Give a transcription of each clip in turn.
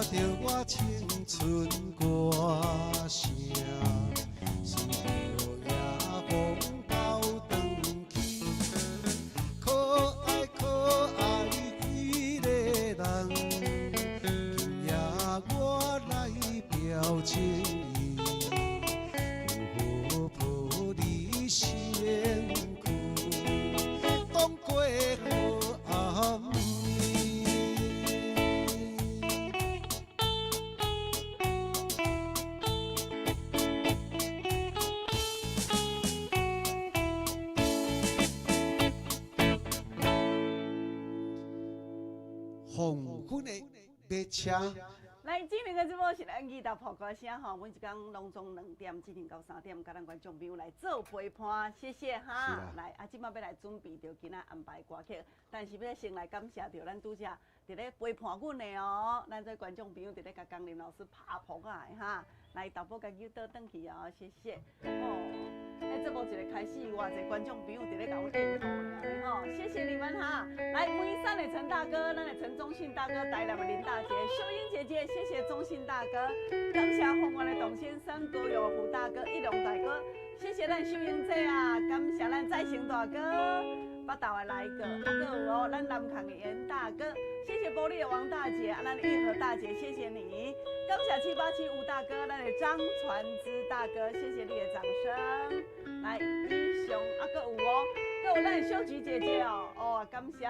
著我青春歌聲，隨著夜風飄轉去，可愛可愛彼个人，今夜我來表情意，好好抱你身軀，當過好暗暝。黃昏的列車。來，今日的節目是咱二十號歌聲吼，每一工攏總2點進行到3點，佮咱觀眾朋友來做陪伴，謝謝哈。來，啊，這擺欲來準備著今仔安排歌曲，但是欲先來感謝著咱拄才佇咧陪伴阮的哦，咱這觀眾朋友佇咧共江林老師拍噗仔的哈。來，豆寶共扭倒轉去哦，謝謝。哦，欸，節目一个開始，偌濟觀眾朋友佇咧共阮應付吼，謝謝你們哈。來，梅山的陳大哥，咱的陳忠信大哥，台南的林大姐，秀英姐姐，謝謝忠信大哥，感謝豐原的董先生，高雄的胡大哥，一龍大哥，謝謝咱秀英姐啊，感謝咱再成大哥，北投的來個，啊，閣有哦，咱南崁的嚴大哥，謝謝玻璃的王大姐，啊，咱的玉和大姐，謝謝你，感謝787吳大哥，咱的張傳之大哥，謝謝你的掌聲。來，以上啊，閣有哦，閣有咱的秀菊姐姐哦，哦，感謝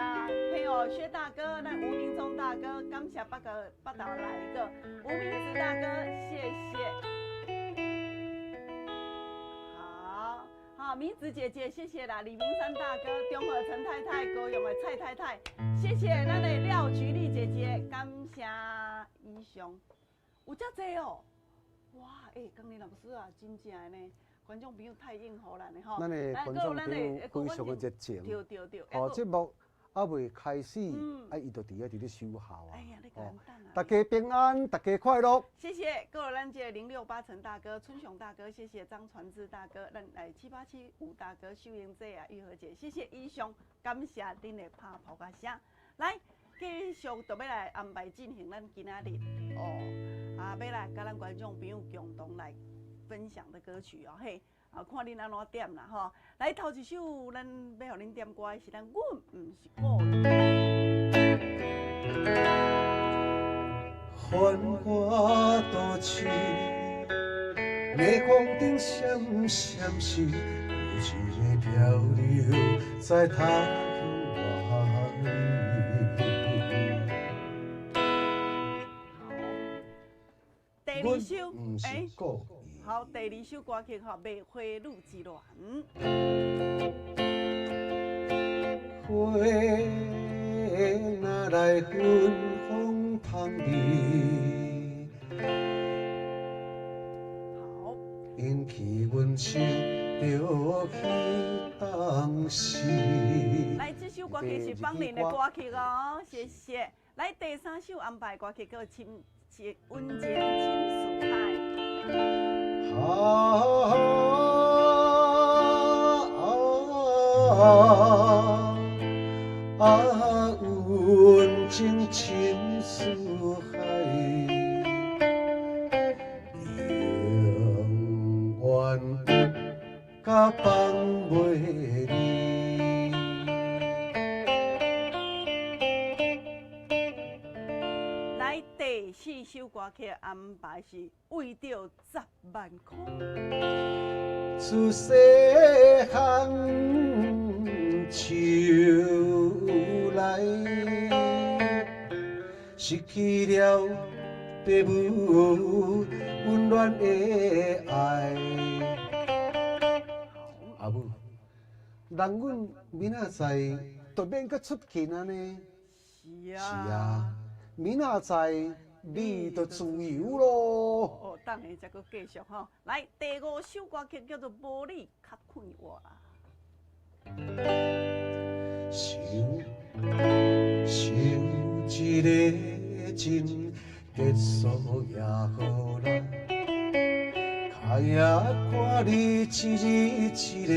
朋友薛大哥，咱吳明忠大哥，感謝北個北投來一個吳明子大哥，謝謝。好，好，明子姐姐，謝謝啦，李明山大哥，中和陳太太，高雄的蔡太太，謝謝咱的廖菊麗姐姐，感謝以上，有遮濟哦，哇，欸，江林老師啊，真正的呢。觀眾朋友太應和咱的吼，咱的觀眾朋友非常的熱情，對對對。哦，節目猶未開始，啊，伊就佇遐佇咧守候啊。哎呀，你簡單啊！大家平安，大家快樂。謝謝各位咱這個068陳大哥、春雄大哥，謝謝張傳志大哥，咱來787吳大哥、秀英姐啊、玉和姐，謝謝以上，感謝恁的拍噗仔聲。來，繼續就欲來安排進行咱今仔日哦，啊，欲來佮咱觀眾朋友共同來分享的歌曲哦，嘿，啊，看恁按怎點啦吼。來，頭一首咱欲予恁點歌的是咱阮毋是故意。繁華都市，霓虹燈閃閃閃，有一个漂流在他鄉萬里。好，第二首，欸，好，第二首歌曲吼，《梅花女之戀》。花若來芬芳芳味，好，引起阮想著彼當時。來，這首歌曲是方玲的歌曲哦，謝謝。來，第三首安排歌曲叫《深情溫情深似海》。啊啊！溫情深似海，永遠甲放袂離。來，第四首歌曲安排是為著十萬箍。自細漢手來，失去了爸母溫暖的愛。阿母，人阮明仔載就免閣出勤啊呢？是啊。是啊，明仔載你就自由囉。哦，等下才閣繼續吼。來，第五首歌曲叫做《無你較快活》。想想一个真結束也好啦，較也看你一日一个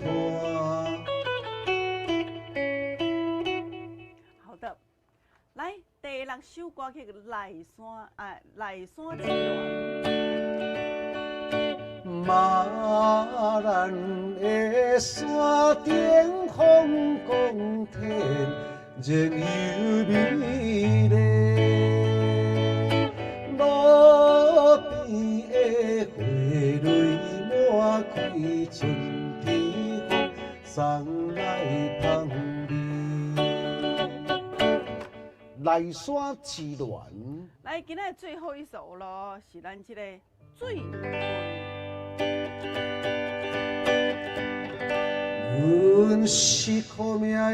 伴。好的，來，第六首歌曲《內山》啊，《內山之戀》。馬蘭的山頂風光天，仍有美麗。路邊的花蕊滿開，春天風送來芳味。內山之戀。來，今仔最後一首咯，是咱這個水玫瑰。阮是苦命的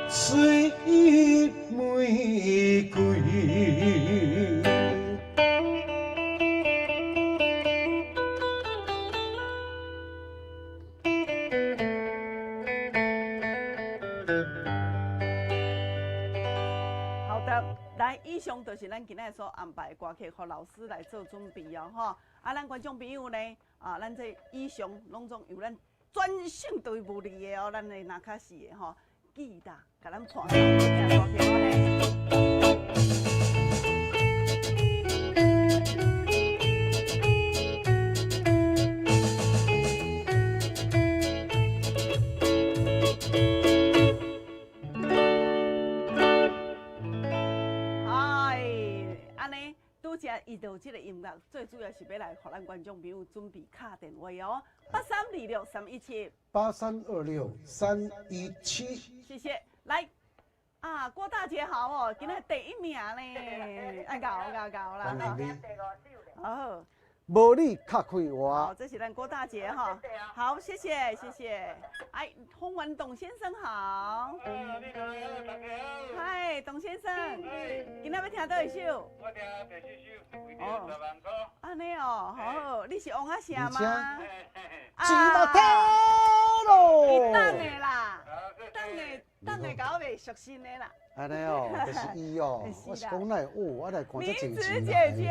水玫瑰。好的，來，以上就是咱今仔所安排的歌曲，予老師來做準備哦，吼。啊，咱觀眾朋友呢，啊，咱這以上攏總由咱專省對無離的哦，咱的那卡西的吼，記得共咱伴奏好聽歌曲哦嘿。哎，按呢，拄才伊就這個音樂，最主要是欲來予咱觀眾朋友準備敲電話哦，8326317， 8326317，謝謝。來，啊，郭大姐好哦，今仔第一名呢，愛𠢕𠢕𠢕啦，歡迎你。好，無你較快活。好，這是咱郭大姐哈。好，謝謝謝謝。哎，洪文董先生好。嗨，董先生，今仔欲聽佗一首？我聽第四首，為著十萬箍。按呢哦，好好，你是王阿舍嗎？一目天咯。伊等的啦，等的等的到袂熟悉的啦。按呢哦，就是伊哦，我是講來哦，我來看這明子姐姐。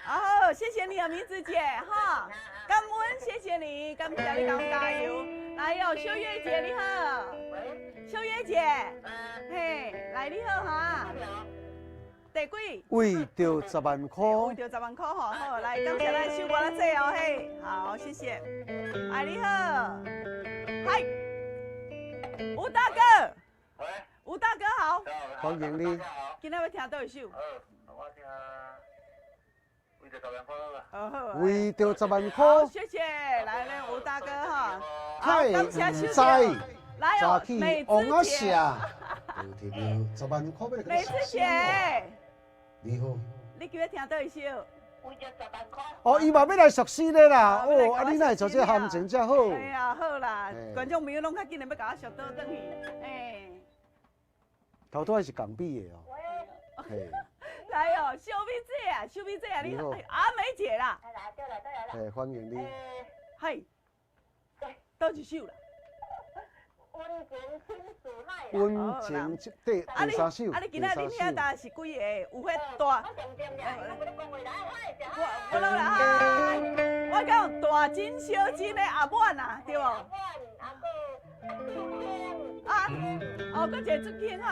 哦，謝謝你啊，明子姐哈，感恩，謝謝你，感謝你共加油。來哦，秀月姐你好，秀月姐，嘿，來你好哈。第幾？為著十萬箍。為著十萬箍吼，好，來感謝咱秀歌仔姐哦嘿，好，謝謝。哎，你好，嗨，吳大哥，喂，吳大哥好，歡迎你。今仔欲聽佗一首？我聽為著十萬箍啦。哦好。為著十萬箍。好，謝謝，來咧，吳大哥哈。太感謝毋知，來哦，美姿姐。十萬箍欲美姿姐。你好。你今仔聽佗一首？為著十萬箍。哦，伊嘛欲來熟悉咧啦。哦，啊，你哪會做這個行情才好？哎呀，好啦，觀眾朋友攏較緊的欲共我熟倒轉去。哎。頭拄仔是共比的哦。嘿。來哦，秀美姐啊，秀美姐啊，你阿美姐啦。來，對啦，對啦。嘿，歡迎你。嘿。佗一首啦。溫情傾似海。溫情第第三首。啊，你今仔恁遐搭是幾個？有彼大。我我攏來哈，我講大金小金的阿滿啊，對無？啊，哦，閣一個出卿吼，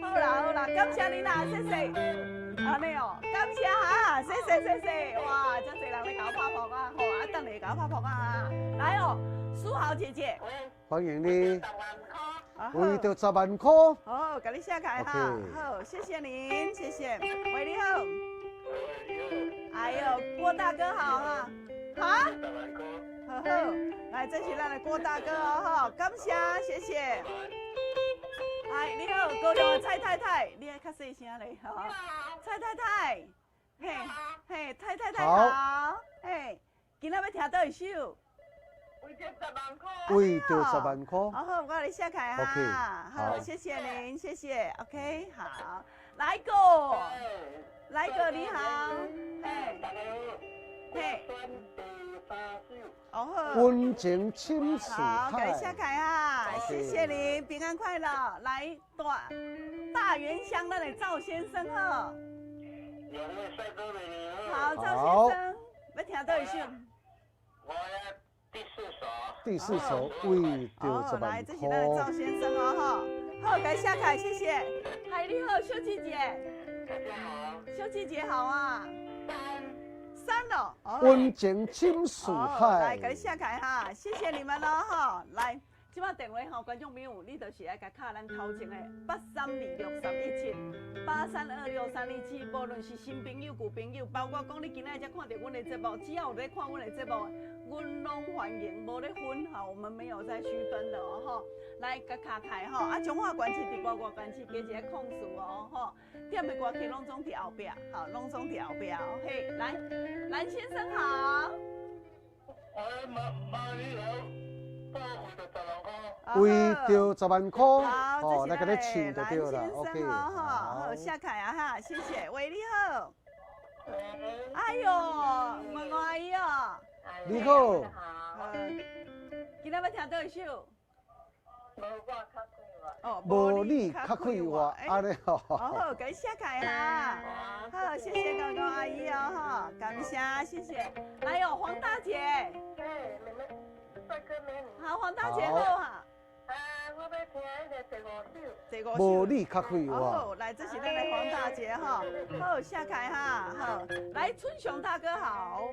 好啦好啦，感謝你啦，謝謝。按呢哦，感謝哈，謝謝謝謝，哇，遮濟人咧共我拍噗仔，吼，啊，等下共我拍噗仔啊，來哦，蘇豪姐姐，歡迎你，為著十萬箍，好，共你寫開哈，好，謝謝您，謝謝，喂，你好，哎呦，郭大哥好啊，哈，好好，來，這是咱的郭大哥哦，吼，感謝，謝謝。哎，你好，高雄的蔡太太，你愛較細聲咧，吼。蔡太太，嘿，嘿，蔡太太好，嘿，今仔欲聽佗一首？為著十萬箍。為著十萬箍。好好，我共你寫開哈。好，謝謝您，謝謝，OK，好，來個，來個你好，嘿，嘿，哦好。溫情傾似好，共你寫開哈，謝謝您，平安快樂。來大大園鄉咱的趙先生好。好，趙先生，欲聽佗一首？我要第四首。第第四首為著十來，萬這是咱的塊。趙先生哦，吼，好，共寫開，謝謝。嗨，你好，秀芝姐。大家好。秀芝姐好啊。三。三哦。溫情深似海。來，共你寫開哈，謝謝你們咯，吼，來。這擺電話吼，觀眾朋友，你就是愛共敲咱頭前的8326317，8326317，無論是新朋友、舊朋友，包括講你今仔日才看著阮的節目，只要有咧看阮的節目，阮攏歡迎，無咧分吼，我們沒有在區分的哦，吼。來，共敲開吼，啊，彰化縣市佇外外縣市加一個空數哦，吼。點的歌曲攏總佇後壁，好，攏總佇後壁哦，嘿，來，藍先生好。哎，媽媽你好。為著十萬塊，好，來共你唱就對啦。OK，好，好，謝凱啊哈，謝謝，喂，你好。哎呦，問我阿姨哦。你好。今仔欲聽佗一首？哦，無你較快活，按呢吼。好，共寫開哈。好，謝謝高高阿姨哦，哈，感謝，謝謝。來哦，黃大姐。帥哥美女。好，黃大姐好啊。啊，我欲聽彼个第五首。第五首。無你較快活。好，來，這是咱的黃大姐哈。好，寫開哈。好，來，春雄大哥好。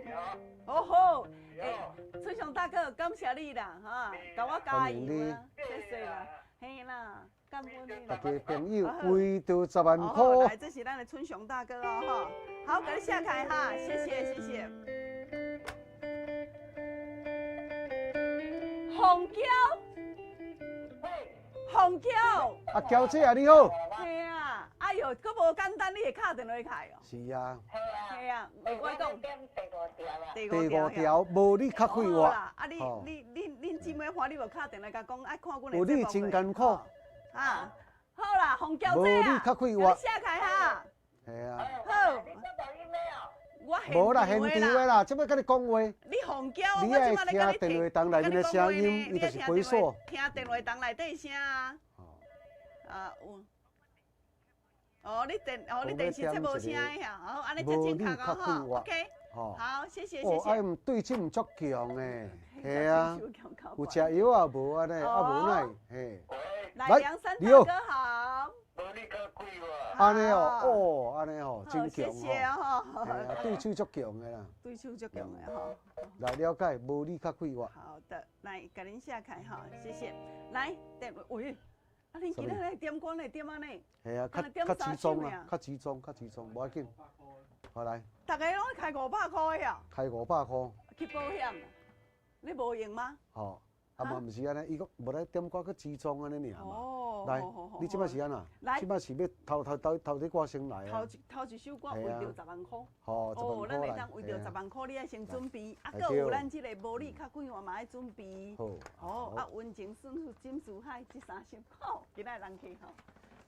哦好，欸，春雄大哥，感謝你啦，哈，共我加油啊，謝謝啦，嘿啦，感恩你啦。大家朋友為著十萬塊。來，這是咱的春雄大哥哦，哈。好，共你寫開哈，謝謝，謝謝。鳳嬌，鳳嬌，阿嬌姐啊，你好。嘿啊，哎喲，閣無簡單，你會敲電話來哦。是啊。嘿啊，我講。第五條，無你較快活。啊，你你你恁姊妹花，你無敲電話共講，愛看阮的。無你真艱苦。啊，好啦，鳳嬌姐啊，無你較快活。你寫開哈。嘿啊。好。無啦，現場的啦，這擺佮你講話。你鳳嬌，你愛聽電話筒內面的聲音，伊就是回溯。聽電話筒內底聲啊。啊有。哦，你電哦，你電視這無聲的遐，哦，按呢才正確哦，吼，OK。好，謝謝謝謝。哦，啊，毋對手足強的，係啊，有食藥啊無按呢，啊無奈，嘿。來，梁山大哥好。按呢哦，哦，按呢吼，真強吼。係啊，對手足強的啦。對手足強的吼。來了解，無你較快活。好的，來，共恁寫開哈，謝謝。來，點喂，啊，恁今仔來點歌呢？點按呢？係啊，較較集中啊，較集中，較集中，無要緊。好來。逐家攏開500塊的啊。開500塊。去保險，你無用嗎？吼。啊嘛，毋是按呢，伊講無來點歌閣集中按呢爾嘛。來，你這擺是按怎？來，這擺是欲頭頭頭頭一歌先來啊。頭一頭一首歌為著十萬塊。哦，哦，咱會當為著十萬塊，你愛先準備。啊，閣有咱這个無你較快活嘛愛準備。好。哦，啊，溫情深深似海這三首，好，今仔人去吼。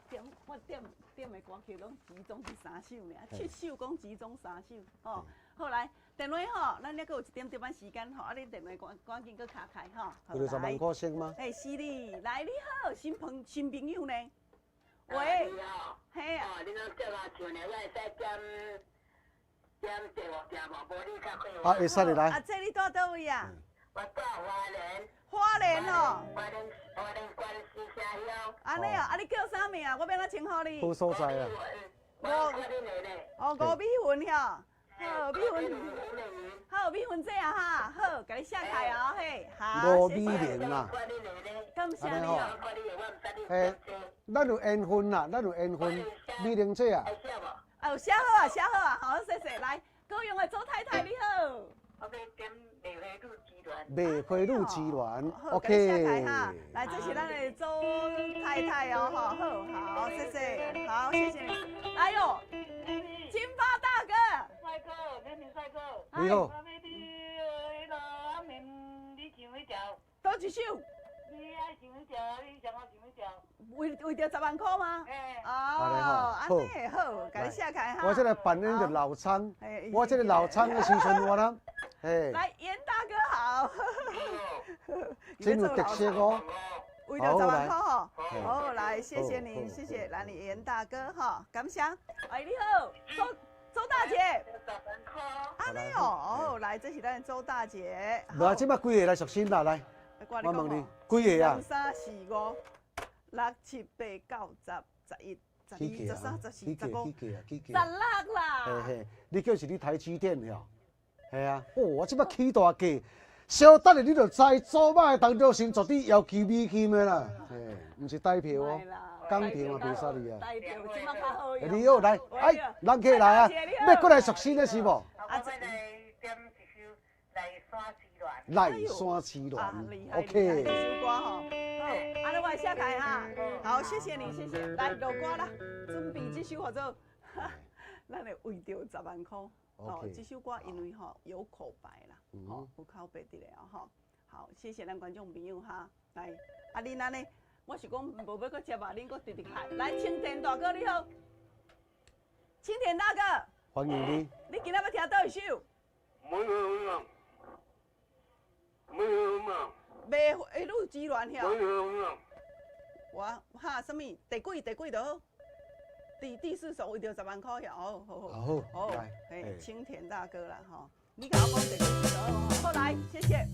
點我點點的歌曲攏集中佇三首爾，七首講集中三首，吼。好來，電話吼，咱猶閣有一點點仔時間吼，啊，你電話趕趕緊閣敲開吼。為著十萬塊先嗎？欸，是哩，來你好，新朋新朋友呢？喂，嘿啊。哦，你攏叫我唱呢，我會使點點第五條無？無你較快活。啊，會使哩來。啊，這你住佗位啊？我住花蓮。花蓮哦。花蓮花蓮縣新社鄉。按呢哦，啊你叫啥名？我欲按怎稱呼你？好所在啊。吳哦，吳美雲吼。好，美雲，好，美雲姐啊哈，好，共你寫開哦，嘿，好，吳美玲啊，感謝你哦。欸，咱有緣分啦，咱有緣分，美玲姐啊。哦，寫好啊，寫好啊，好，謝謝。來，高雄的周太太你好。我欲點梅花女之戀。梅花女之戀，OK。來，這是咱的周太太哦，好，好，謝謝，好，謝謝。來喲，金發大哥。帥哥，美女帥哥。你好。我欲你彼个阿明，你唱彼條。佗一首？你愛唱彼條，你想愛唱彼條。為為著十萬塊嗎？哦，按呢好，共你寫開哈。我這个扮演著老倉，我這个老倉的時陣，我諗，嘿。來，嚴大哥好。真有特色哦。為著十萬塊吼，好來，謝謝您，謝謝來你嚴大哥哈，感謝。哎，你好，周周大姐。按呢哦，哦，來，這是咱的周大姐。無啊，這擺幾个來熟身啦，來。歌我問你幾個啊？三、四、五、六、七、八、九、十、十一、十二、十三、十四、十五、起價啊，起價。十六啦。嘿嘿，你叫是你台積電了？係啊，哦，我這擺起大價，稍等下你就知，祖媽的陳忠誠絕對要求美金的啦。嘿，毋是台票哦，港票嘛袂使你啊。台票這擺較好用。你好，來，哎，人客來啊，欲閣來贖身的是無？啊，我欲來點一首《麗山之戀》。麗山之戀，OK。這首歌吼，好，按呢我寫開哈。好，謝謝你，謝謝。來，落歌啦，準備這首叫做，咱會為著十萬箍。哦，這首歌因為吼有口白啦，吼有口白佇咧吼。好，謝謝咱觀眾朋友哈。來，啊恁按呢，我是講無欲閣接啊，恁閣直直開。來，青田大哥你好，青田大哥，歡迎你。你今仔欲聽佗一首？沒有沒有嘛。迷女之戀遐。沒有。我哈啥物？第幾第幾就好。第四首為著十萬箍，好好好，好，嘿，青田大哥啦，吼，你共我講第幾首？好，來，謝謝。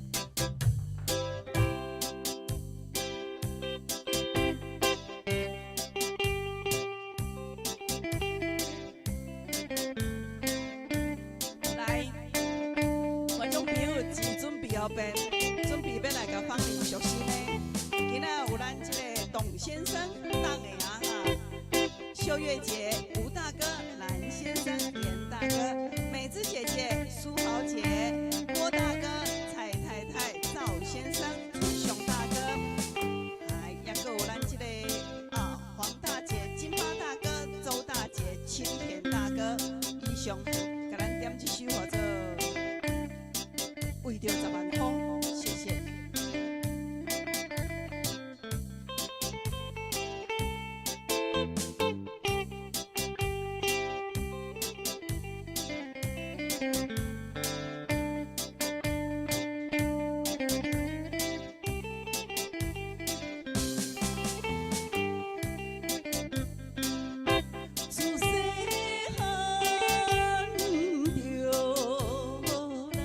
來，觀眾朋友，錢準備好未？準備欲來共芳玲贖身的。今仔有咱這個董先生當的啊哈。秀月姐、吳大哥、藍先生、嚴大哥、美姿姐姐、蘇豪姐、郭大哥、蔡太太、趙先生、春雄大哥，還猶閣有咱這個啊黃大姐、金發大哥、周大姐、青田大哥，以上共咱點這首叫做《為著十萬箍》，謝謝。自細漢就來，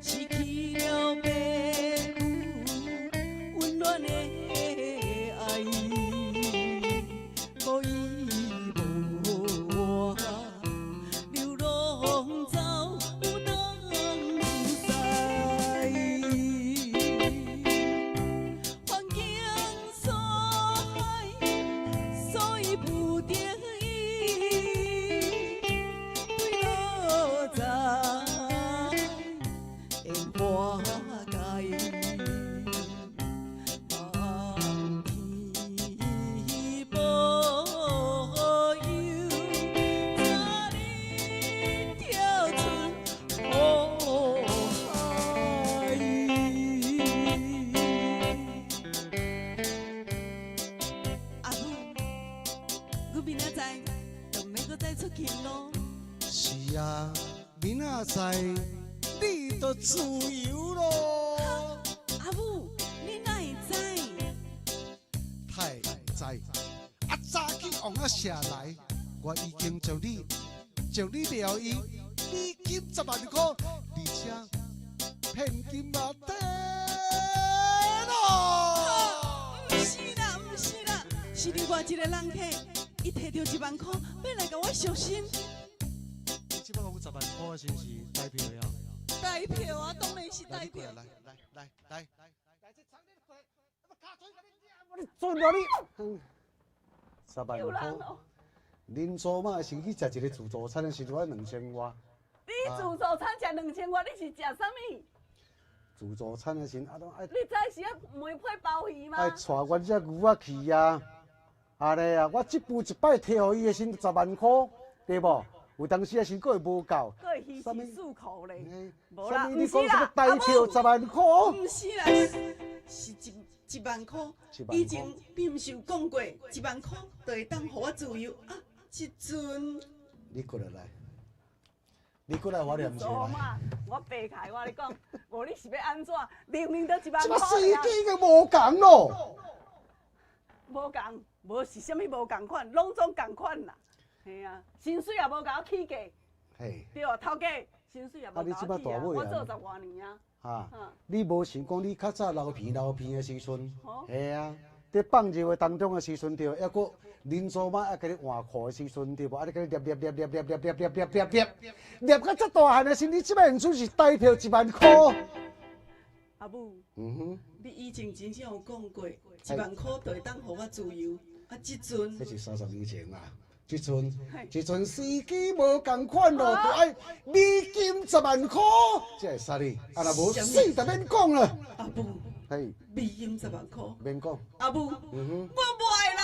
失去了爸母溫暖的愛，無依無我，流浪走東西，環境所害，所以不得已，坠落在煙花界。望天保佑，早日跳出苦海。阿母，阮明仔載就毋免閣再出勤囉。是啊，明仔載你就自由囉。阿母，你哪會知？太會知，啊早起王仔寫來，我已經將你掠伊美金10萬箍，而且現金嘛提囉。毋是啦，毋是啦，是另外一個人客，伊提著1萬箍，欲來共我贖身。你這擺講10萬箍，是毋是台票的啊？台票啊，當然是台票。來來來來來，你准了你，10萬箍，恁祖媽是去食一個自助餐的時陣，2000外。你自助餐食2000外，你是食啥物？自助餐的時陣，啊，攏愛。你知是愛梅配鮑魚嗎？愛帶阮這牛仔去啊！按呢啊，我這晡一擺提予伊的時陣，10萬箍，對無？有當時啊，時閣會無夠。閣會虛是四箍咧。無啦，毋是啦，台票10萬箍。毋是啦，是一萬箍。以前你毋是有講過，1萬箍就會當予我自由啊？這陣。你過來來，你過來我念一下。我白開，我咧講，無你是欲按怎？明明都1萬箍。這世界已經無仝咯。無仝，無是啥物無仝款，攏總仝款啦。嘿啊，薪水也無共我起價。嘿。對哦，頭家薪水也無共我起啊。我做10外年啊。哈，你無想講你較早流鼻流鼻的時陣，嘿啊，佇放尿的當中的時陣對，抑閣恁祖媽愛共你換褲的時陣對無？啊，你共你捏捏捏捏捏捏捏捏捏捏捏，捏到遮大漢的時，你這擺用出是台票1萬箍。阿母，嗯哼，你以前真正有講過，1萬箍就會當予我自由，啊，這陣，這是30年前啦。這陣，這陣時機無仝款咯，就愛美金10萬箍，才會使你。啊，若無死就免講啦。阿母，嘿，美金十萬箍，免講。阿母，嗯哼，我無愛啦。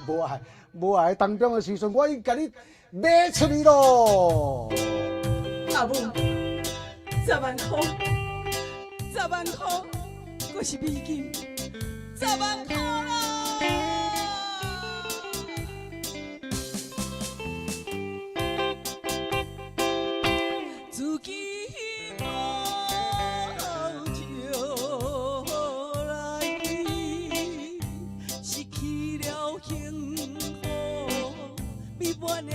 無愛，無愛當中的時陣，我已經共你賣出去咯。阿母，十萬箍，十萬箍，閣是美金，十萬箍啦。自己無招來，失去了幸福美滿的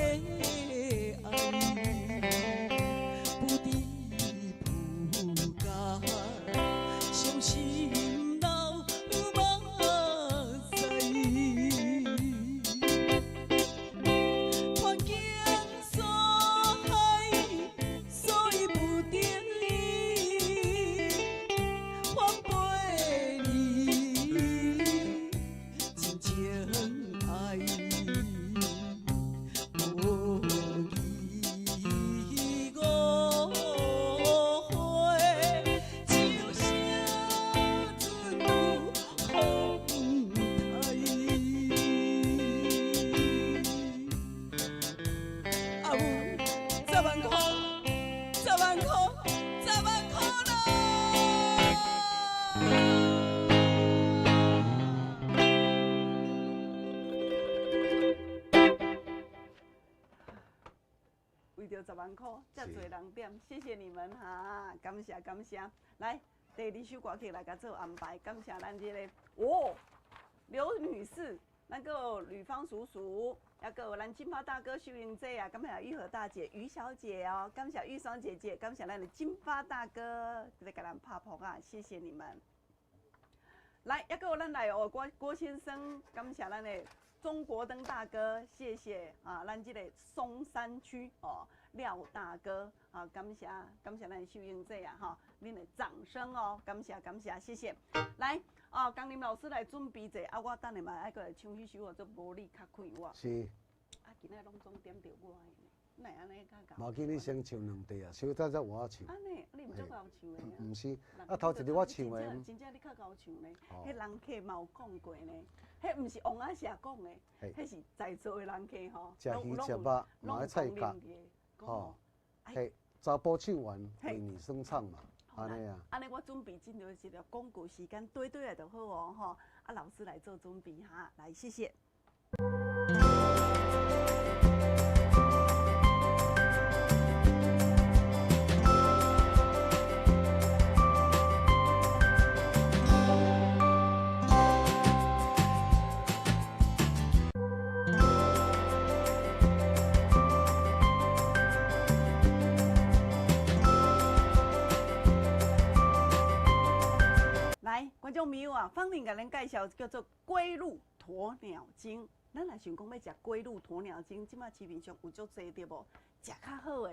愛，不知不覺，傷心流目屎。環境所害，所以不得已，反背你真情愛，無疑誤會，就像陣風台。阿母，十萬箍，十萬箍，十萬箍啦！為著十萬箍，遮濟人點，謝謝你們哈，感謝感謝。來，第二首歌曲來共做安排，感謝咱這個哦，劉女士，咱閣呂方叔叔，抑閣有咱金發大哥秀英姐啊，感謝玉和大姐、于小姐哦，感謝玉雙姐姐，感謝咱的金發大哥來共咱拍噗仔，謝謝你們。來，抑閣有咱來哦，郭郭先生，感謝咱的中國燈大哥，謝謝啊，咱這個松山區哦廖大哥啊，感謝感謝咱的秀英姐啊，吼，恁的掌聲哦，感謝感謝，謝謝。來啊，江林老師來準備者，啊，我等下嘛愛閣來唱彼首叫做《無你較快活》。是。啊，今仔攏總點著我的呢，哪會按呢較𠢕？無要緊，你先唱兩塊啊，小等才換我唱。按呢，你毋足𠢕唱的啊？毋是，啊頭一日我唱的。真正你較𠢕唱呢，彼人客嘛有講過呢，彼毋是王阿舍講的，彼是在座的人客吼。食魚食肉，嘛愛菜角，吼，嘿，查埔唱完為女生唱嘛，按呢啊。按呢我準備進入一個廣告時間，對對來就好哦，吼。啊，老師來做準備哈，來謝謝。來，觀眾朋友啊，芳玲共恁介紹叫做龜鹿鴕鳥精。咱若想講欲食龜鹿鴕鳥精，這馬市面上有足濟對無？食較好的，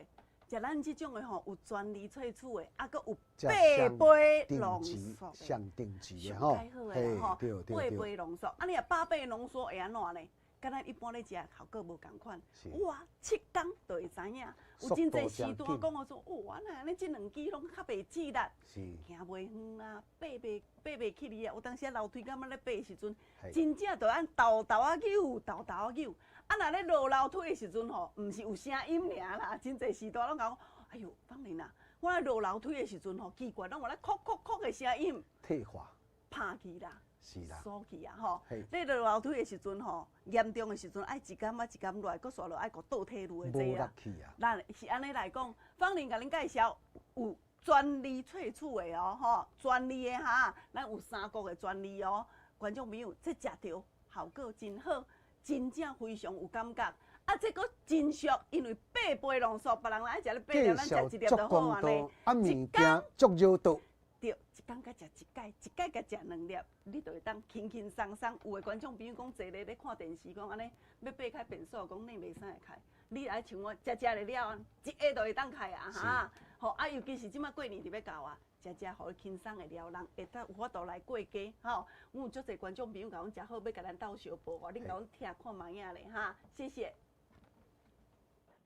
食咱這種的吼，有專利萃取的，啊，閣有八倍濃縮，上頂級的吼，上好的吼，八倍濃縮。啊，你若八倍濃縮會按怎呢？佮咱一般咧食效果無仝款。哇，7工就會知影。有真濟時段講我說，哦，哪會按呢這兩支攏較袂吃力，行袂遠啊，爬袂起來啊。有當時樓梯感覺咧爬的時陣，真正就按沓沓仔扭，沓沓仔扭。啊，若咧落樓梯的時陣吼，毋是有聲音爾啦，真濟時段攏共我，哎喲，芳玲啊，我咧落樓梯的時陣吼，奇怪，攏有咧叩叩叩的聲音，退化，拍去啦。是啦，鎖起啊吼！你落樓梯的時陣吼，嚴重的時陣愛一工仔一工落來，閣煞落愛閣倒退路的這啊。咱是按呢來講，芳玲共恁介紹有專利萃取的哦，吼，專利的哈，咱有3國的專利哦。觀眾朋友，這食著效果真好，真正非常有感覺。啊，這閣真俗，因為八倍濃縮，別人愛食咧八粒，咱食一粒就好啊呢。啊，物件足熱度。對，一工共食一擺，一擺共食兩粒，你就會當輕輕鬆鬆。有的觀眾朋友講坐咧咧看電視，講按呢欲爬開便所，講你袂使會開。你來像我食食咧了，一下就會當開啊哈！吼啊，尤其是這馬過年就欲到啊，食食予伊輕鬆會了，人會當有法度來過家吼。阮有足濟觀眾朋友共阮食好，欲共咱鬥相報哦，恁共阮聽看覓仔咧哈，謝謝。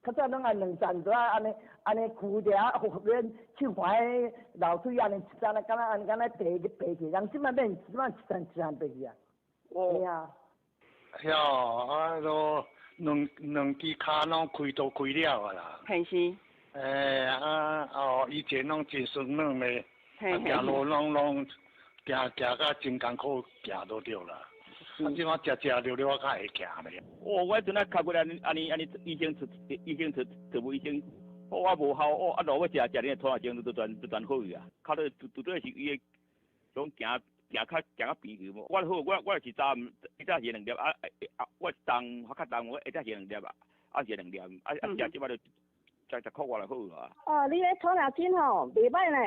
較早攏愛兩層都愛按呢按呢跍著啊，免唱看彼流水按呢一層，敢若按呢敢若爬去爬去，人這擺免，這擺一層一層爬去啊。哦。啊。曉啊，都兩兩支跤攏開都開了啊啦。係是。欸啊哦，以前攏真酸軟的，啊行路攏攏行行甲真艱苦，行都對啦。啊，這擺食食了了，我較會行咧。哦，我彼陣啊，較過來按呢按呢，醫生出醫生出出無醫生，哦，我無效，哦，啊，落尾食食恁拖仔精都全都全好去啊。較咧拄拄拄是伊的，種行行較行較平去無。我好，我我是早一早是兩粒，啊啊，我重較重，我一早是兩粒啊，啊是兩粒，啊啊食這擺就食十箍外就好啊。哦，你彼拖仔精吼，袂歹呢。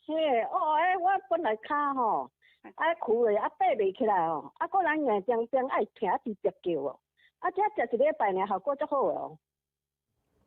嘿，哦，欸，我本來跤吼。啊，跍咧，啊爬袂起來哦，啊，閣人硬釘釘愛疼，一直直叫哦，啊，這食一禮拜爾，效果足好的哦。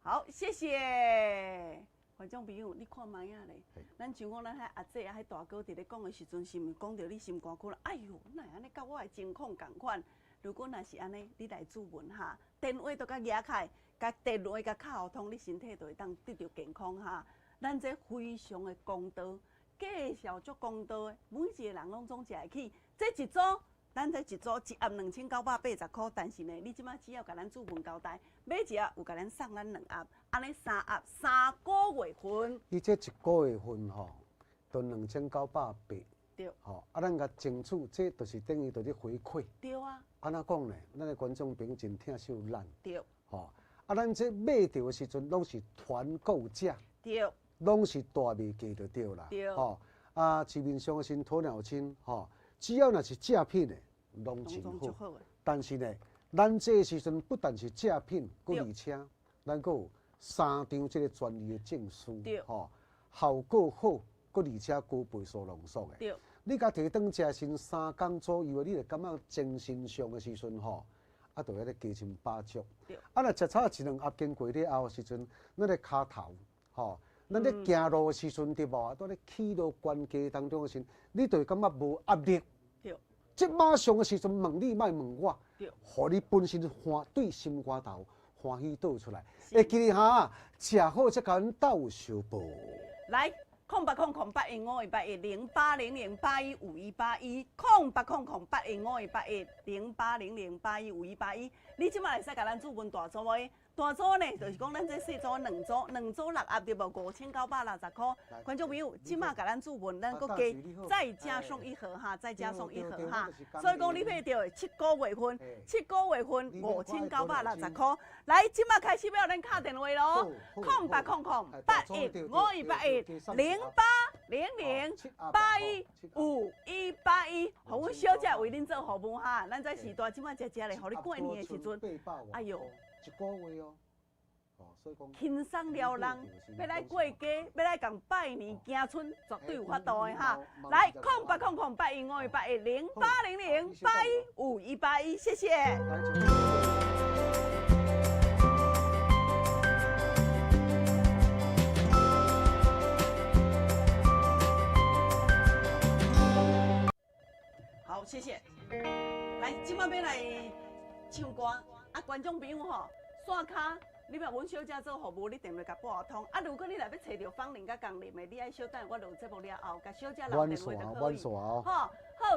好，謝謝觀眾朋友，你看覓仔咧？咱像講咱彼阿姐啊，彼大哥佇咧講的時陣，是毋是講著你心肝窟啦？哎喲，哪會按呢？佮我的情況仝款。如果若是按呢，你來諮問哈，電話都共舉開，共電話共敲通，你身體就會當得著健康哈。咱這非常的公道。介紹足公道的，每一個人攏總食會起。這一組，咱這一組一盒2980箍，但是呢，你這擺只要共咱主文交代，買一盒有共咱送咱兩盒，按呢三盒三個月份。伊這一個月份吼，就2980。對。吼，啊，咱共爭取，這就是等於就是回饋。對啊。按怎講呢？咱的觀眾朋友真疼惜咱。對。吼，啊，咱這買著的時陣攏是團購價。對。攏是大賣價就對啦，吼啊！市面上的新鴕鳥精，吼，只要若是正品的，攏真好。但是呢，咱這個時陣不但是正品，閣而且咱閣有三張這個專利的證書，吼，效果好，閣而且高倍數濃縮的。你共提轉食先三工左右，你會感覺精神上的時陣，吼，啊，就遐咧加深飽足。啊，若食草一兩盒經過了後的時陣，咱的跤頭，吼。咱咧行路的時陣，對無？當咧起落懸低當中的時陣，你就會感覺無壓力。對。這馬上的時陣問你，莫問我。對。予你本身歡對心肝頭歡喜倒出來。會記得哈，食好才共阮鬥相報。來，08000815810800815181，08008151810800815181。你這馬會使共咱主問大組的。大組呢，就是講咱這細組兩組，兩組六盒對無？5960箍。觀眾朋友，這馬共咱注文，咱閣加再加送一盒哈，再加送一盒哈。所以講你買著七個月份，七個月份5960箍。來，這馬開始欲予恁敲電話囉，08008152810800815181，予阮小姐為恁做服務哈。咱這時代這馬食食咧，予你過年的時陣，哎喲。一個月哦，哦，所以講輕鬆了人，欲來過家，欲來共拜年行春，絕對有法度的哈。來，08008152810800815181，謝謝。好，謝謝。來，這擺欲來唱歌。啊，觀眾朋友吼，線跤，你欲阮小姐做服務，你電話共撥通。啊，如果你若欲揣著芳玲佮江林的，你愛小等我落節目了後，共小姐留電話就可以。吼，好，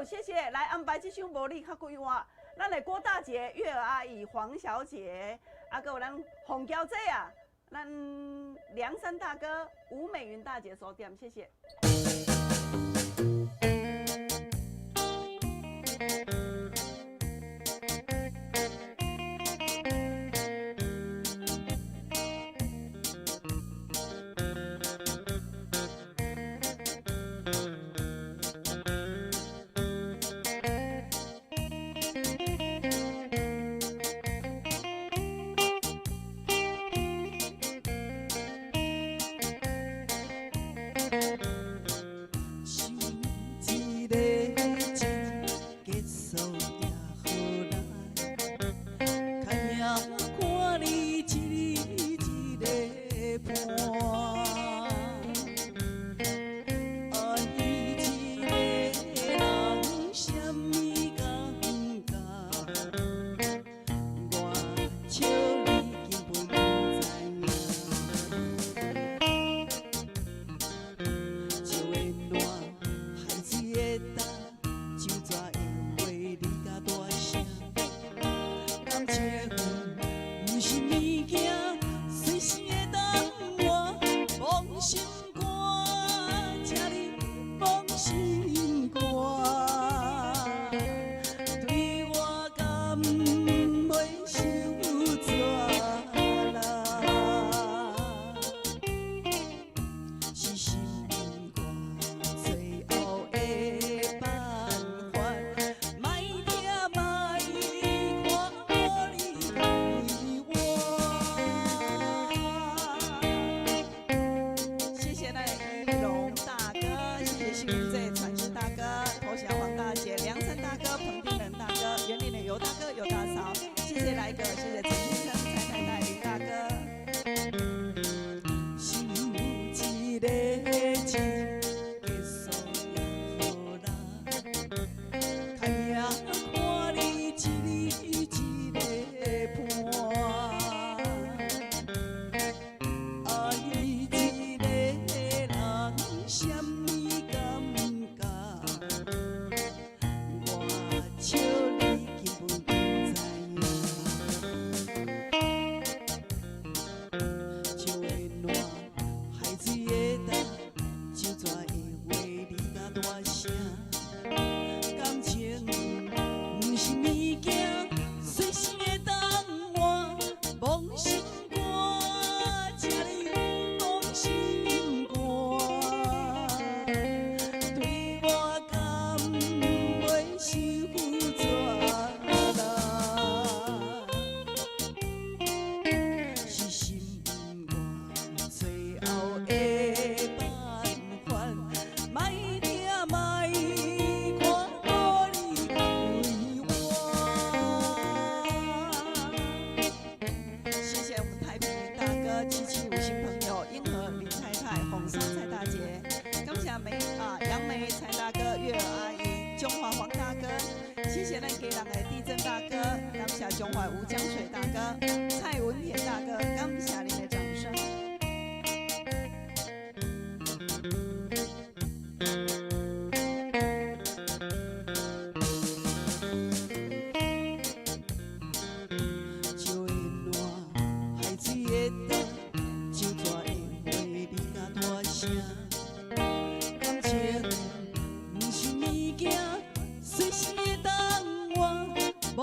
謝謝。來安排這首無你較快活。咱的郭大姐、月兒阿姨、黃小姐，啊，閣有咱洪嬌姐啊，咱梁山大哥、吳美雲大姐所點，謝謝。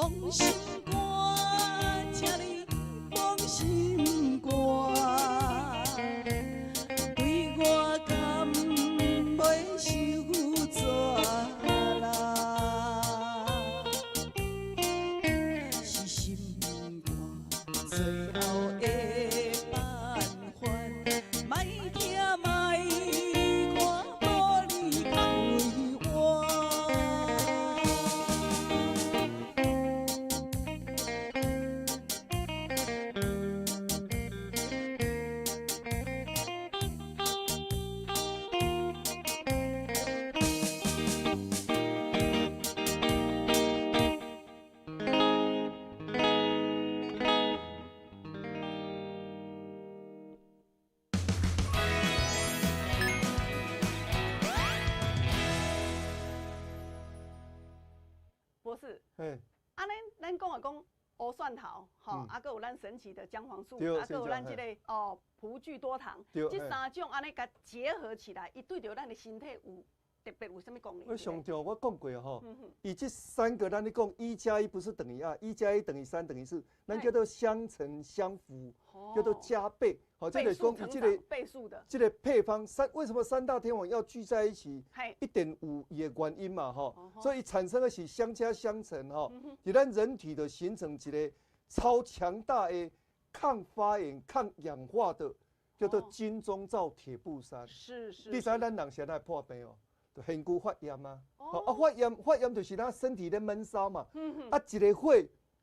放心肝，請你放心肝，對我敢袂受折啦？是心肝最後的辦法，莫聽莫看，無你較為我。博士，啊，咱講的講烏蒜頭，吼，啊，閣有咱神奇的薑黃素，啊，閣有咱這個哦葡聚多糖，這三種按呢共結合起來，伊對著咱的身體有特別有啥物功能？我上次我講過吼，伊這三個咱咧講一加一不是等於二，一加一等於三等於四，咱叫做相乘相輔，叫做加倍。好，這個講這個倍數的，這個配方三為什麼三大天王要聚在一起？1.5也原因嘛，吼，所以產生的是相加相乘，吼，是咱人體的形成一個超強大的抗發炎、抗氧化的，叫做金鐘罩鐵布衫。是是。你知影咱人啥會破病哦？就身軀發炎啊，啊發炎發炎就是咱身體咧悶燒嘛，啊一個火，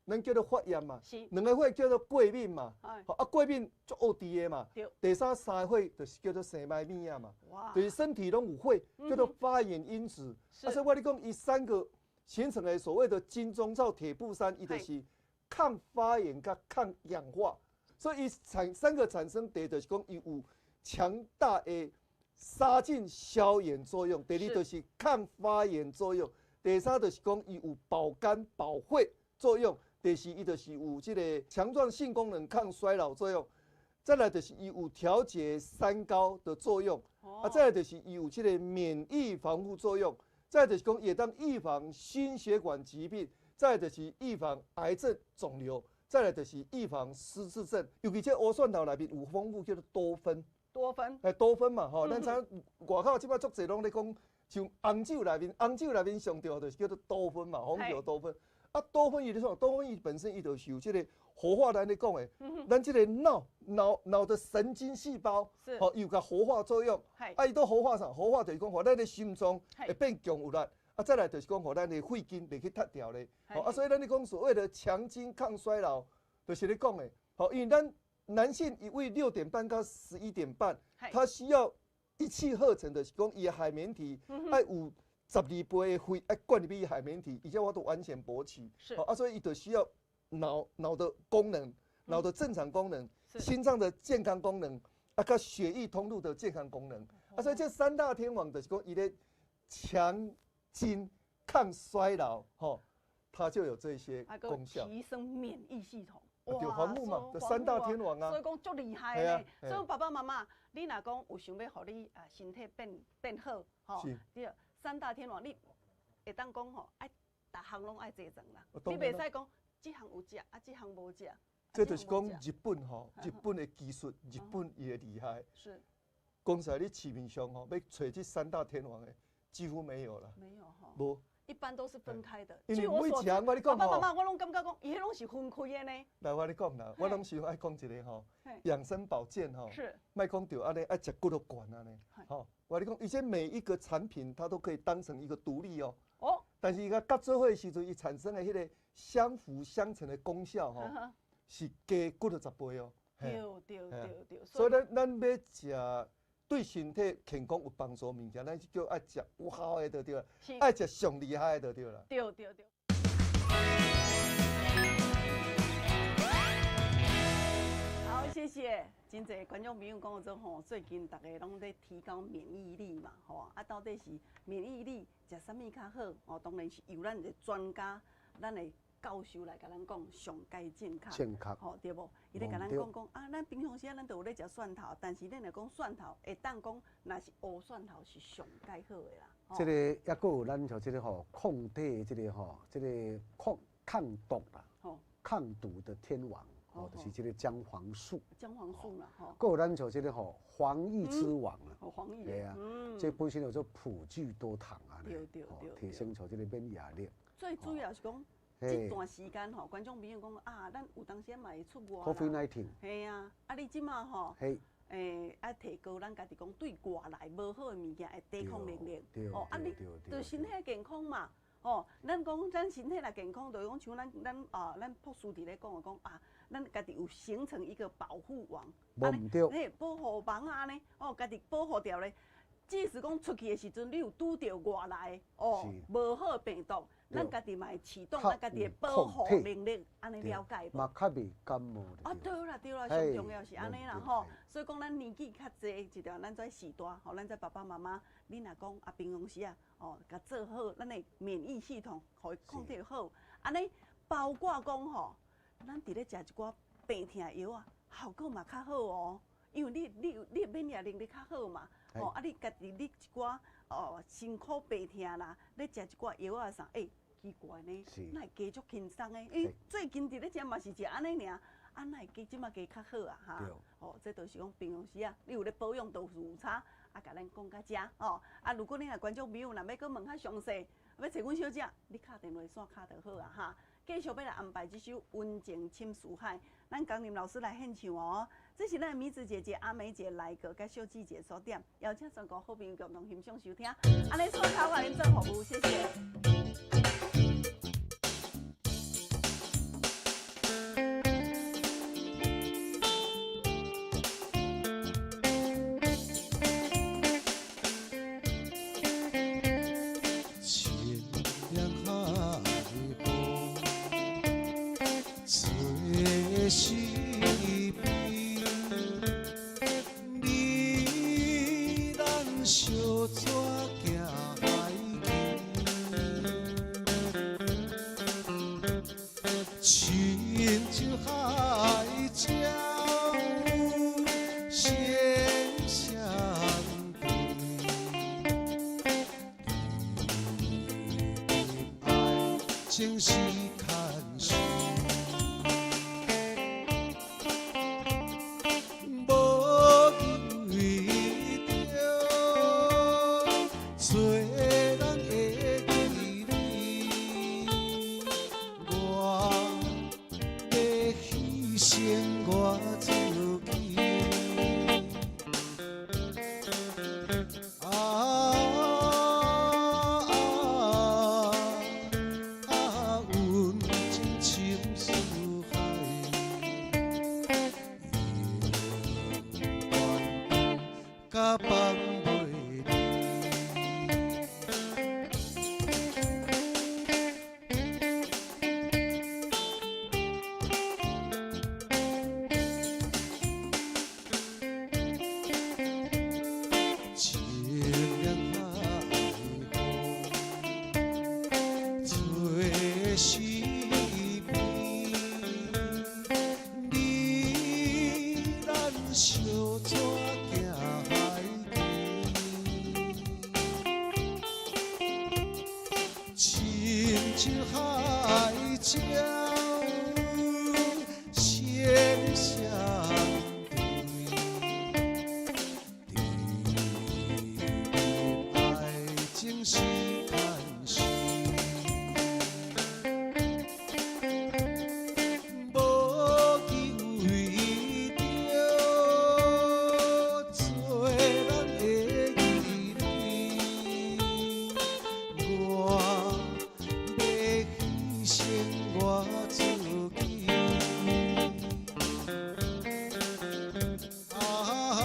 咱叫做發炎嘛，兩個火叫做過敏嘛，啊過敏足惡治的嘛，第三個火就是叫做生歹物仔嘛，就是身體攏有火，叫做發炎因子。啊，所以我咧講，伊三個形成的所謂的金鐘罩鐵布衫，伊就是抗發炎佮抗氧化，所以伊產三個產生第一就是講伊有強大的殺菌消炎作用，第二就是抗發炎作用，第三就是講伊有保肝保肺作用，第四伊就是有這個強壯性功能、抗衰老作用，再來就是伊有調節三高的作用，啊，再來就是伊有這個免疫防護作用，再來就是講會當預防心血管疾病，再來就是預防癌症腫瘤，再來就是預防失智症。尤其這烏蒜頭內面有豐富叫做多酚。多酚，哎，多酚嘛，吼，咱知影外口這擺足濟攏咧講，像紅酒內面，紅酒內面上重要就是叫做多酚嘛，紅酒多酚。啊，多酚伊咧創，多酚伊本身伊就是有這個活化，咱咧講的，咱這個腦的神經細胞，吼，伊有共活化作用。啊，伊都活化啥？活化就是講，予咱的心臟會變強有力。啊，再來就是講，予咱的肺筋袂去脫掉咧。吼，啊，所以咱咧講所謂的強筋抗衰老，就是咧講的，吼，因為咱。男性一位6點半到11點半，他需要一氣呵成的，是講伊的海綿體愛有12倍的血愛灌入去海綿體，伊才有法度完全勃起。啊，所以伊就需要腦的功能、腦的正常功能、心臟的健康功能，啊，佮血液通路的健康功能。啊，所以這三大天王就是講伊咧強筋抗衰老，吼，它就有這些功效，提升免疫系統。對，防護嘛，三大天王啊，所以講足厲害的。所以爸爸媽媽，你若講有想欲予你啊身體變好，吼，對，三大天王你會當講吼，愛逐項攏愛齊全啦。你袂使講這項有食，啊這項無食。這就是講日本吼，日本的技術，日本伊的厲害。是。講實在，你市面上吼，欲找這三大天王的，幾乎沒有啦。沒有吼。無。一般都是分開的。因為每一項我跟你講吼，爸爸媽媽，我攏感覺講，伊彼攏是分開的呢。來，我跟你講啦，我攏是愛講一個吼，養生保健吼，莫講著按呢愛食骨頭丸按呢。吼，我跟你講，伊這每一個產品，它都可以當成一個獨立哦。哦。但是伊共合做伙的時陣，伊產生的彼個相輔相成的功效吼，是加骨頭10倍哦。對對對對。所以咱欲食。對身體健康有幫助物件，咱叫愛食有效的就對了，愛食上厲害的就對了。對對對。好，謝謝。真濟觀眾朋友講做吼，最近大家攏咧提高免疫力嘛，吼啊，到底是免疫力食啥物較好？哦，當然是由咱的專家，咱的教授來共咱講上蓋正確，正確，吼對無？伊咧共咱講講啊，咱平常時咱都有咧食蒜頭，但是咱若講蒜頭，會當講若是烏蒜頭是上蓋好的啦。這個抑閣有咱像這個吼抗體，這個吼，這個抗抗毒啦，抗毒的天王，哦，就是這个薑黃素。薑黃素啦，吼。閣有咱像這个吼防疫之王啊，防疫。對啊，這本身叫做苦聚多糖啊，對對對，提升像這个免疫力。最主要是講，這段時間吼，觀眾朋友講啊，咱有當時嘛會出外。 COVID-19。嘿啊，啊你這馬吼，愛提高咱家己講對外來無好的物件的抵抗能力。哦，啊你對身體健康嘛，哦，咱講咱身體若健康，就是講像咱啊，咱博士佇咧講的講啊，咱家己有形成一個保護網。無毋對。嘿，保護網啊呢，哦，家己保護掉咧。即使講出去的時陣，你有拄著外來哦無好的病毒。咱家己嘛會啟動咱家己的保護能力，按呢了解無？嘛較袂感冒。啊，對啦對啦，上重要是按呢啦吼。所以講，咱年紀較濟一條，咱這時代吼，咱這爸爸媽媽，你若講啊，平常時啊，哦，共做好，咱的免疫系統，予伊控制好，按呢包括講吼，咱佇咧食一寡病痛藥啊，效果嘛較好哦，因為你免疫能力較好嘛，吼啊，你家己你一寡哦辛苦病痛啦，你食一寡藥啊啥，欸。奇怪呢，哪會加足輕鬆的？因為最近佇咧食嘛是食按呢爾，啊，哪會加這馬加較好啊？哈，哦，這就是講平常時啊，你有咧保養都是有差，啊，共咱講到遮哦。啊，如果你若觀眾朋友若欲閣問較詳細，欲揣阮小姐，你敲電話線敲就好啊，哈。繼續欲來安排這首《溫情深似海》，咱江林老師來獻唱哦。這是咱的米子姐姐阿梅姐來過，佮秀姊姐所點，邀請全國好朋友共同欣賞收聽。按呢，刷卡我恁做服務，謝謝。清涼海風，吹西邊，你咱相撮行海去，親像海鸟相相对。爱情是牵手，無求為著做人會記你，我欲犧牲我自己。啊啊，溫情深似海，永遠甲放袂離。清涼海風，吹西邊，你咱相撮行海去，親像海鸟相相對。愛情是牽手，無求為著做人會記你，我欲犧牲我自己。啊啊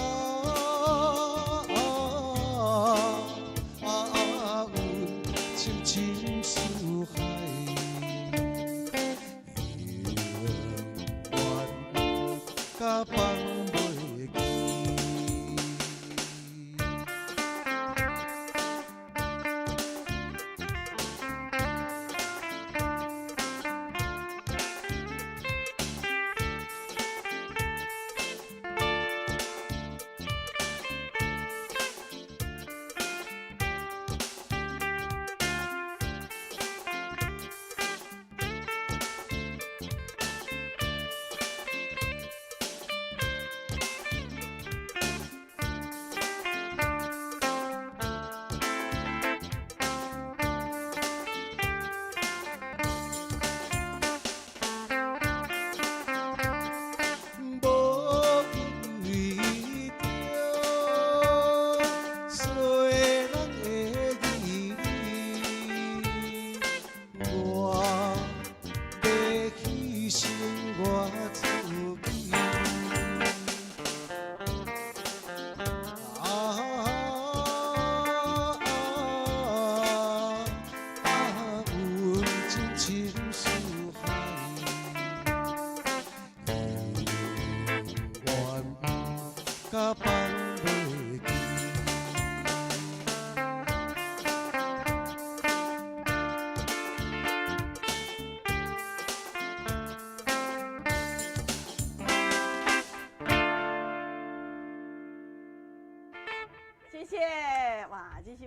啊！溫情深似海，永遠甲放袂記。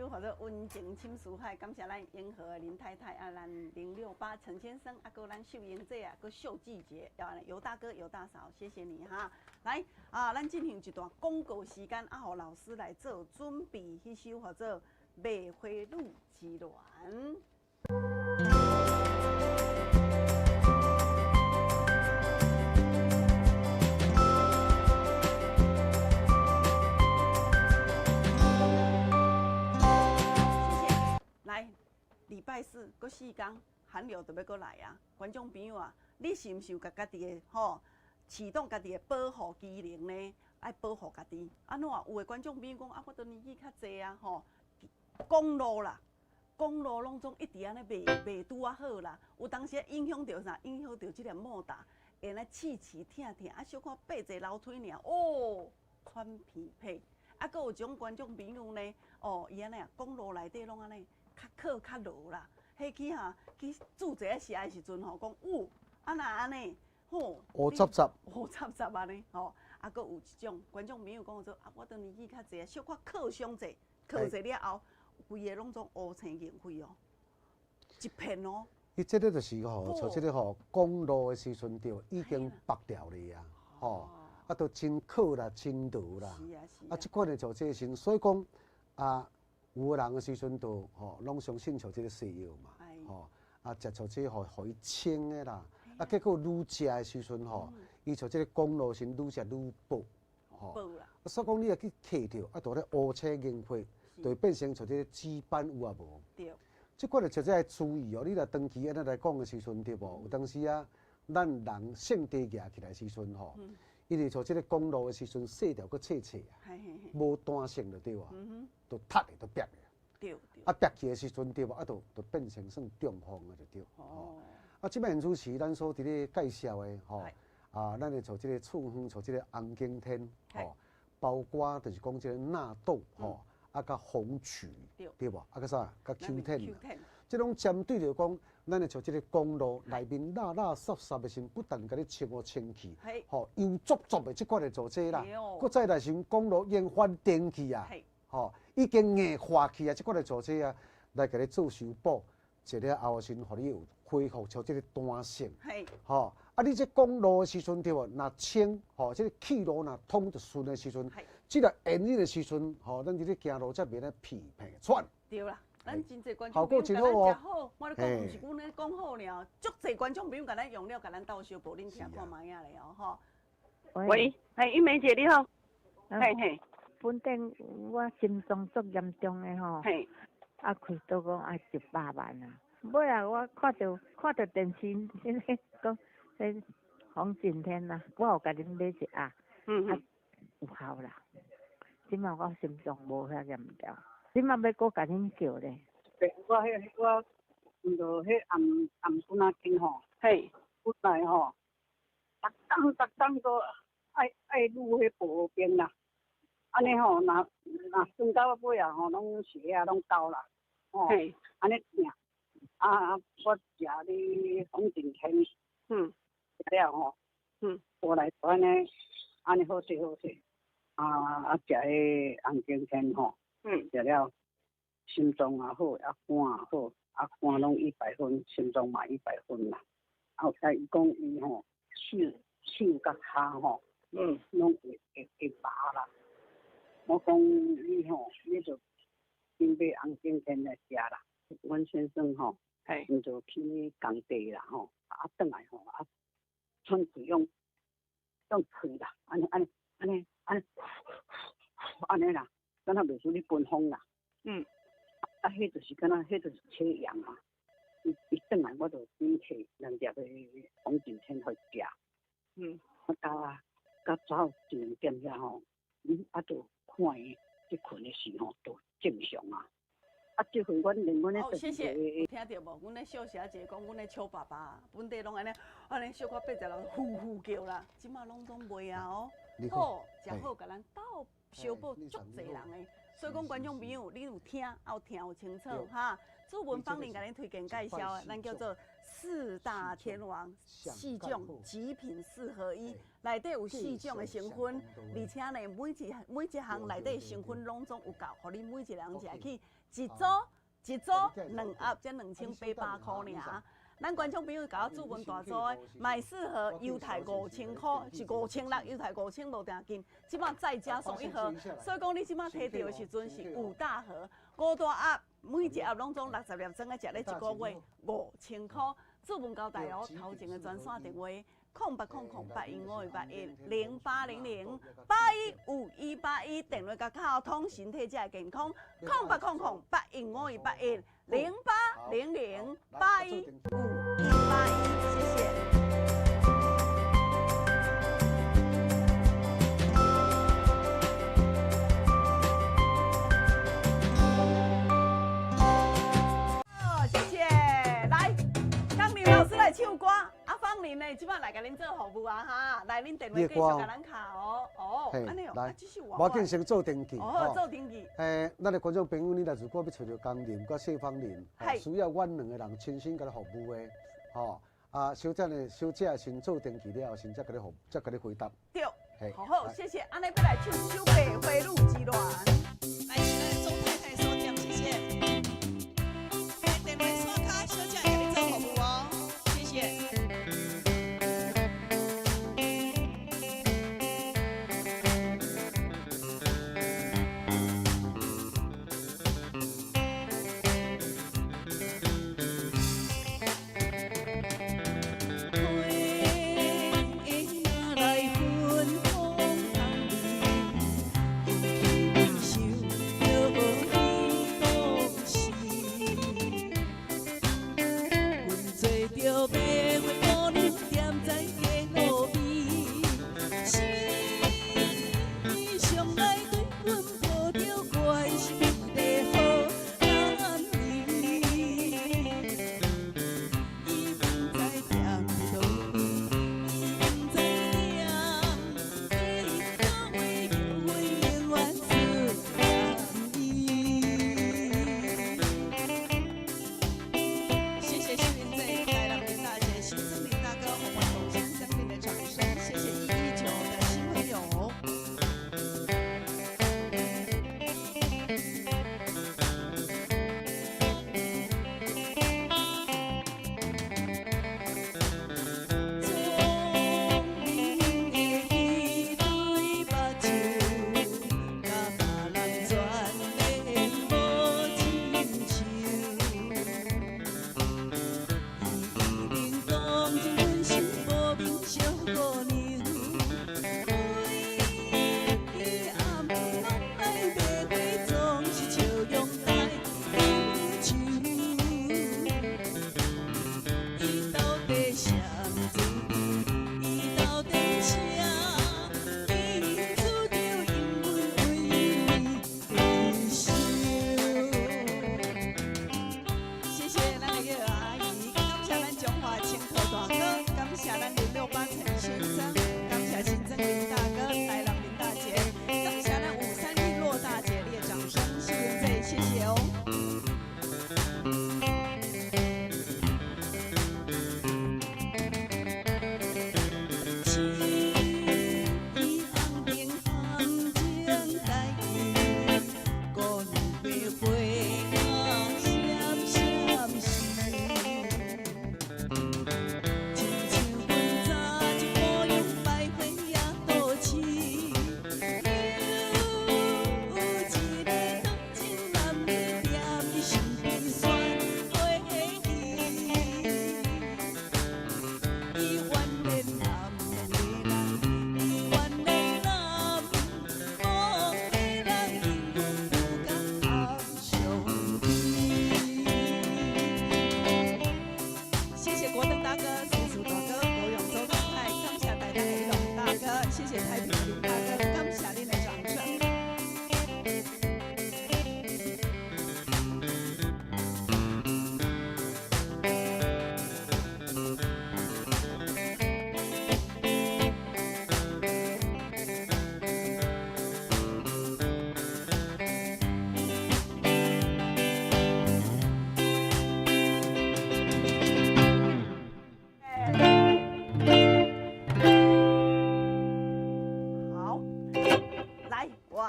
号做温情深似海，感谢咱永和的林太太啊，咱068陈先生，啊，阁咱秀英姐啊，阁秀季姐，啊，尤大哥、尤大嫂，谢谢你哈。来啊，咱进行一段广告时间，啊，予老师来做准备，彼首号做《梅花女之恋》。谢谢。来，礼拜四阁四工，寒流就欲阁来啊！观众朋友啊，你是毋是有共家己的吼启动家己的保护机能呢？爱保护家己。按怎？有的观众朋友讲啊，我都年纪较济啊，吼，公路啦，公路拢总一直按呢袂拄仔好啦。有当时影响著啥？影响著这个莫达，会来刺刺疼疼，啊，小可爬一个楼梯尔，哦，喘鼻屁。啊，阁有一种观众朋友呢，哦，伊按呢啊，公路内底拢按呢较靠较落啦，彼去哈去注一下射的时阵吼，讲有啊若按呢，吼，乌杂杂，乌杂杂按呢，吼，啊，阁有一种观众朋友讲做啊，我都年纪较济啊，小可靠伤济，靠济了后，规个拢总乌青硬血哦，一片哦。伊这个就是吼，像这个吼，公路的时阵就已经剥掉咧啊，吼，啊，都真靠啦，真落啦，啊，这款的就这时，所以讲啊，有的人的时阵就吼，拢相信像这个西药嘛，吼，啊，食像这个予伊清的啦，啊，结果愈食的时阵吼，伊像这个公路时愈食愈薄，吼，所以讲你若去揢著，啊，就咧乌青硬血，就会变成像这个紫斑有啊无？对。这款就真正爱注意哦！你若长期按呢来讲的时阵，对无？有当时啊，咱人性低举起来时阵吼，因为像这个公路的时阵，细条阁细细啊，无弹性就对啊，就塌的，就煏的。对。啊，煏去的时阵对无？啊，就变成算中风啊，就对。哦。啊，这摆主持咱所伫咧介绍的吼，啊，咱会像这个处方，像这个红景天吼，包括就是讲这个纳豆吼。啊，佮红曲，对无？啊，佮啥？佮 Q10，这拢针对著讲，咱的像这个公路内面垃垃杂杂的时，不但共你清予清气，吼，油足足的这款来做这啦，阁再来时公路已经翻颠去啊，吼，已经硬化去啊，这款来做这啊，来共你做修补，一了后时，予你有恢复像这个弹性，吼，啊，你这公路的时阵对无？若清，吼，这个气路若通得顺的时阵。这个炎热的时阵，吼，咱伫咧行路才袂咧鼻鼻喘。对啦，咱真济观众朋友共咱食好，我咧讲毋是阮咧讲好尔，足济观众朋友共咱用了，共咱斗相报，恁听看觅仔咧哦，吼。喂，嘿，玉梅姐你好。嘿嘿。本顶我心脏足严重的吼，啊开刀讲爱100万啊，尾仔我看著电视，彼个讲彼黄景天啊，我有共恁买一盒，啊有效啦。这摆我心脏无遐严重，这摆欲阁共恁叫咧。对，我彼我毋著彼頷頷颈仔筋吼，嘿，本来吼，逐工逐工都爱撸彼薄冰啦，按呢吼，若酸到尾啊吼，拢鞋仔拢焦啦，吼，按呢疼，啊我食咧红景天，食了吼，过来就按呢，按呢好势好势。啊！食彼红景天吼，食了心脏也好，啊肝也好，啊肝拢100分，心脏嘛100分啦。啊，伊讲伊吼手佮跤吼，拢会麻啦。我讲你吼，你就先买红景天来食啦。阮先生吼，伊就去工地啦吼，啊转来吼，啊喘气用气啦，按呢按呢按呢。按呢啦，敢若袂输咧分风啦。啊，彼就是敢若，彼就是切盐啊。伊转来，我就先摕两粒个红景天予伊食。啊，到早一两点遐吼，啊，就看伊咧睏的时吼，就正常啊。啊，这回阮连阮咧。好，谢谢。有听著无？阮咧小霞姐讲，阮咧邱爸爸本地拢按呢，按呢小可爬一楼呼呼叫啦，这马拢总袂啊哦。好，食好，共咱斗相报足济人的，所以讲观众朋友，你有听，有听有清楚哈。主文芳玲共恁推荐介绍的，咱叫做四大天王四种极品四合一，内底有四种的成分，而且呢，每一项内底成分拢总有够，予你每一个人食去一组一组两盒，才2800箍尔。咱观众朋友共我主文大组的买四盒优待5000箍，是5600，优待五千无定金，这摆再加送一盒，所以讲你这摆提到的时阵是五大盒，五大盒，每一盒拢总60粒装，爱食咧一个月5000箍。主文交代哦，头前的专线电话0800 0815 181，0800 815181，电话共敲，通身体才会健康。0800 815181，0800 815181，谢谢。好，谢谢。来，江林老师来唱歌，啊，芳玲呢，这摆来共恁做服务啊哈。来，恁电话继续共咱敲哦。哦，按呢哦，来，这是我。无要紧，先做登记。哦，做登记。咱的观众朋友，你若如果欲揣著江林佮谢芳玲，需要阮两个人亲身共你服务的，吼，啊，小姐呢，小姐先做登记了后，先才共你服，才共你回答。对，好好，谢谢。按呢欲来唱首《白花女之恋》。来，是咱钟太太所点，谢谢。电话刷卡，小姐共你做服务哦，谢谢。花来芬芳香味，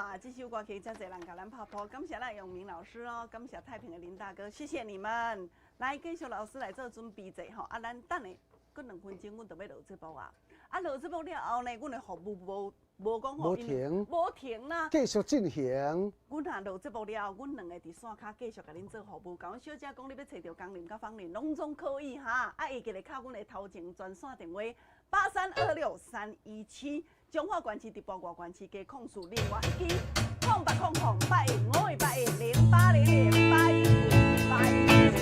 哇，這首歌曲真濟人共咱拍噗，感謝咱永明老師哦，感謝太平的林大哥，謝謝你們。來，繼續老師來做準備者吼，啊，咱等下閣2分鐘，阮就欲落節目啊。啊，落節目了後呢，阮的服務無無講無停，無停啦，繼續進行。阮若落節目了後，阮兩个佇線跤繼續共恁做服務。共阮小姐講，你欲揣著工人佮芳玲，攏總可以哈。啊，會記得敲阮的頭前專線電話8326317，彰化縣市直播外縣市加空數，另外一支080081581080081581，謝謝。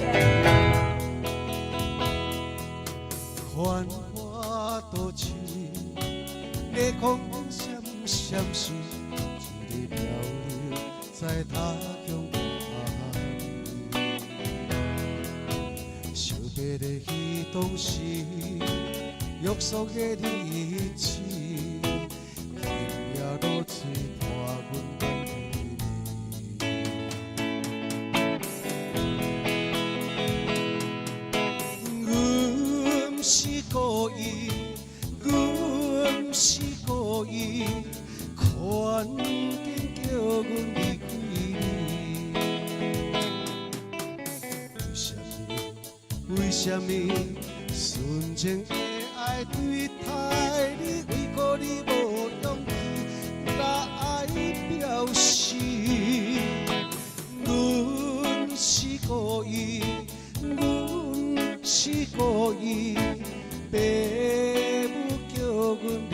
繁華都市，夜空中閃閃烁，一个漂流在他鄉的阿里，惜別的彼當時，約束的日子，今夜露水伴阮等你。阮毋是故意，阮毋是故意，環境叫阮離開你。為啥物？為啥物？純情的愛對待你，為何你無勇氣來表示？阮是故意，阮是故意，爸母叫阮離